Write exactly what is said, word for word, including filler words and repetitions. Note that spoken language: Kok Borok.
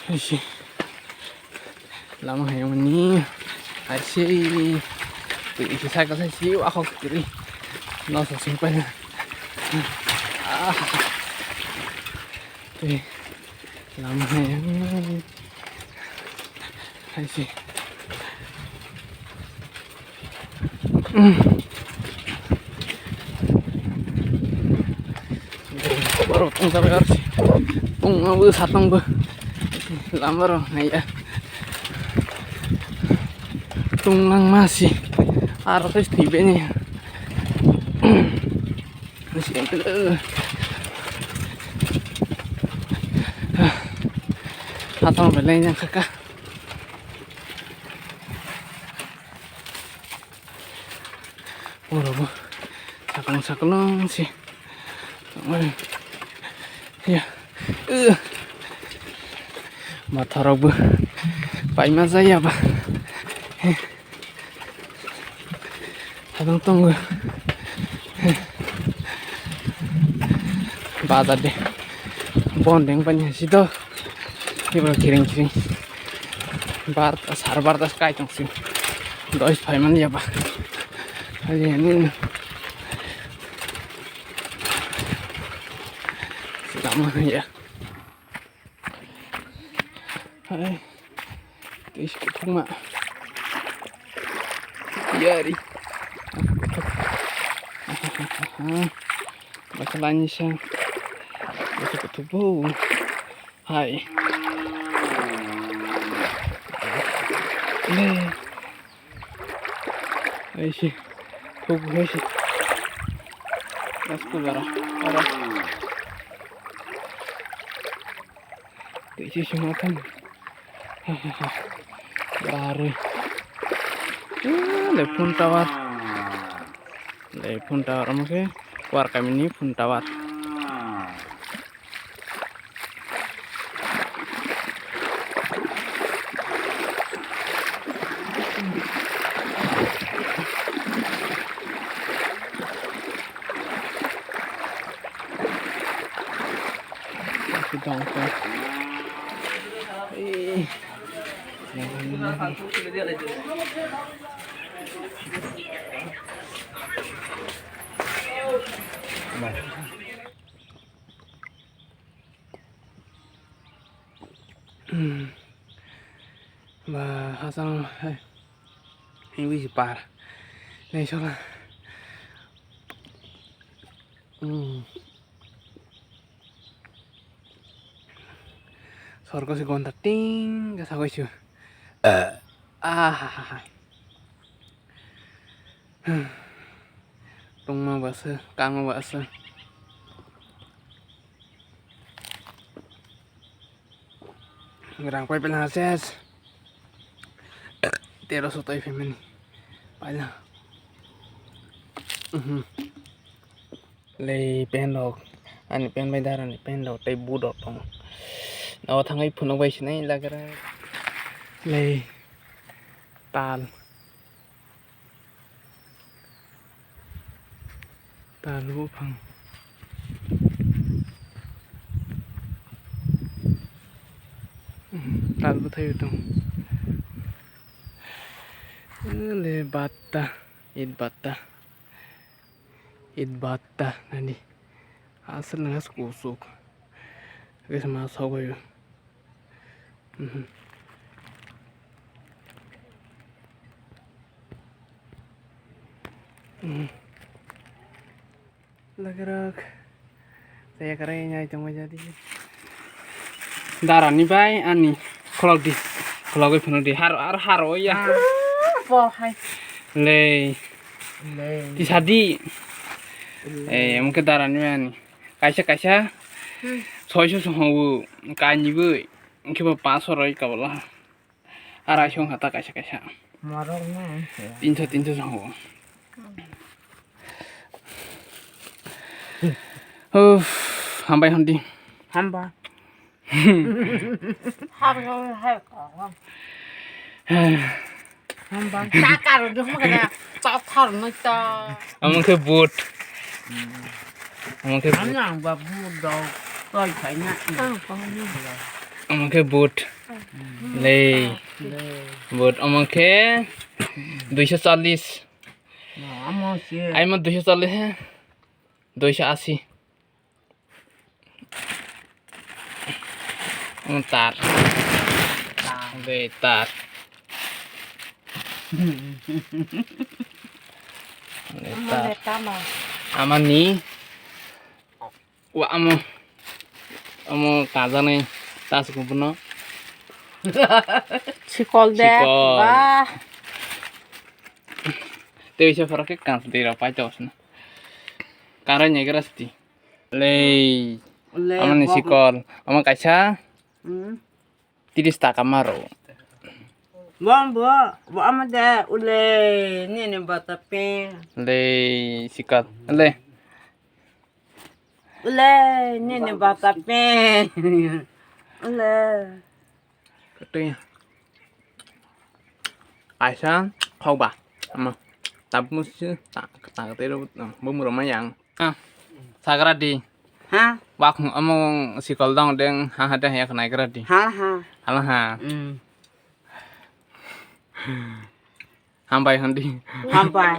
Isi. Lama hai mani. Aisi. Twi isi cycle sai si wa khok twi. No sa sing pa. Ah. Twi. Lama hai. Aisi. Borok tongjabai arsi. Tongma bo satang bo. Lama rok naiya. Tonglang ma si. Aro khe thwi bini. Hatang belai yang kaka. Oro bo sakang sakolong se. Ya. Matharok bo paima jaya ba. Habang tongo. Bazar de. Bondeng pani hasi do. Ibo kiring kiring. Bar sar bar das kai tong si. Dos pai man ya ba. Hali ani. Lama ya. Hai. Tis kuthuma. Yari. Bakal ani sa. Bakal kutubu. Hai. Ini. Hai si. Tubuh hai si. Mas kubara. Ora. Tei si sima kan. Barui. Eh, le phone tower. Le phone tower omo khe kuar kamini phone tower. Hmm. Ba, hasang hai. Ini si par. Ini sola. Hmm. Sorgo si gonda ting ka sagoi si. Ah, ha, ha, ha. Tongma basa, kangma basa. Rang pai pela ses. Tero so toi family. Paila. Mhm. Lei pen rok. Ani pen bai dara ni pen rok tei boot rok tong. Nao thangai phunuk bai sinai lagra. Lei. Tal. Tal buphang. Tal bwthai tong. Le batta, it batta. It batta nani. Asal ngas kusuk. Guys, ma sogoyo. Mhm. Mhm. Lagarak. Saya kare nyai tong jadi. Darani bai ani kholok di. Khologoi phano di. Har, ar haro ya. Ah, bo hai. Lei. Lei. Tisadi. Lei. Eh, mungkin darani bai ani. Kaisa kaisa. Hmm. Soiso sohongo. Kani bai. Mungkin bo paso roi kabala. Arai song hata kaisa kaisa. Morok na. Tinso tinso song. Uff, hambai hondi. Hamba. Har har. Hamba. Takar dum kada. Takar nita. Amang ke boot. Amang ke boot. Amang ba boot dog. Koi koi na. Omo khe boot. Lei. Boot omo khe duiso challis. Amo se. Aimo duiso challis he. Duiso asi. Omo tar. Tar. Lei tar. Lei tar. Amani. Wa amo, amo kajaknai task bono. Sikol de. Sikol. Wah. Tei se phoro khe kans de rok pai to sna. Karai nai gra sti. Lei. Lei, amani bom. Sikol. Amo kaisa. Hmm. Tiris taka maro. Bom bo, bo amo de, ule, nini bata pe. Lei, sikol. Lei. Ule, nini bata pe. Ule. Kete. Aisa, khok ba. Ama. Tap musi, tak, tak, teru, bumuro mayang. Ah, sagra di. Ha? Wak amo sikol dong deng, ha ha deng ya kenai gra di. Ha ha. Hala ha. Hmm. Hambai handi. Hambai.